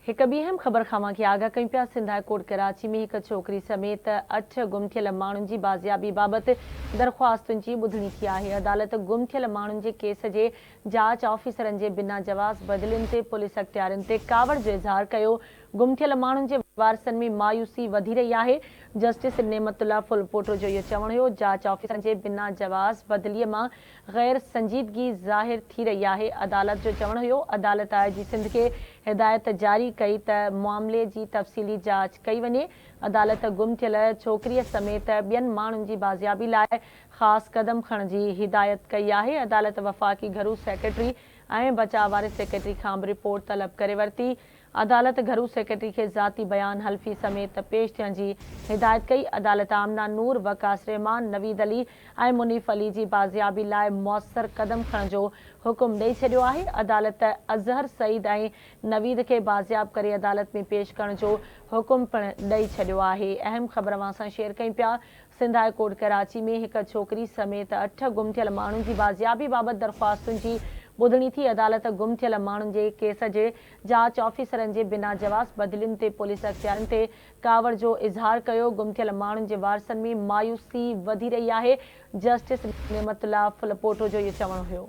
هڪ ٻي اهم خبر کان اوهان کي آگاهه ڪيون پيا، سنڌ هاء ڪورٽ ڪراچي ۾ هڪ ڇوڪري سميت اٺ گم ٿيل ماڻهن جي بازيابي بابت درخواستن جي ٻڌڻي ٿي آهي، عدالت گم ٿيل ماڻهن جي ڪيس جي جاچ آفيسرن جي بنا جواز بدلين تي پوليس اختيارين تي ڪاوڙ جو اظهار ڪيو، گم ٿيل ماڻهن جي وارثن ۾ مايوسي وڌي رهي آهي، جسٽس نعمت الله ڦلپوٽو جو اهو چوڻ هيو جاچ آفيسرن جي بنا جواز بدلي مان غير سنجيدگي ظاهر ٿي رهي آهي، عدالت جو چوڻ هيو عدالت آء جي سنڌ کي هدايت جاري ڪئي ته معاملي جي تفصيلي جاچ ڪئي وڃي، عدالت گم ٿيل ڇوڪريء سميت ٻين ماڻهن جي بازيابي لاء خاص قدم کڻڻ جي هدايت ڪئي آهي، عدالت وفاقي گهرو سيڪريٽري ۽ بچاء واري سيڪريٽري کان به رپورٽ طلب ڪري ورتي، عدالت گهرو سيڪريٽري کي ذاتي بيان حلفي سميت پيش ٿيڻ جي هدايت ڪئي، عدالت آمنه نور، وقاص رحمان، نويد علي ۽ منيف علي جي بازيابي لاء موثر قدم کڻڻ جو حڪم ڏئي ڇڏيو آهي، عدالت اظهر سعيد ۽ نويد کي بازياب ڪري عدالت ۾ پيش ڪرڻ جو حڪم پڻ ڏئي ڇڏيو آهي. اهم خبر اوهان سان شيئر ڪيون پيا، سنڌ هاء ڪورٽ ڪراچي ۾ هڪ ڇوڪري سميت اٺ گم ٿيل ماڻهن جي بازيابي بابت درخواستن جي ٻڌڻي ٿي، عدالت گم ٿيل ماڻهن جي ڪيس جي جاچ آفيسرن جي بنا جواز بدلين تي پوليس اختيارين تي ڪاوڙ جو اظهار ڪيو، گم ٿيل ماڻهن جي وارثن ۾ مايوسي وڌي رهي آهي، جسٽس نعمت الله ڦلپوٽو جو اهو چوڻ هيو.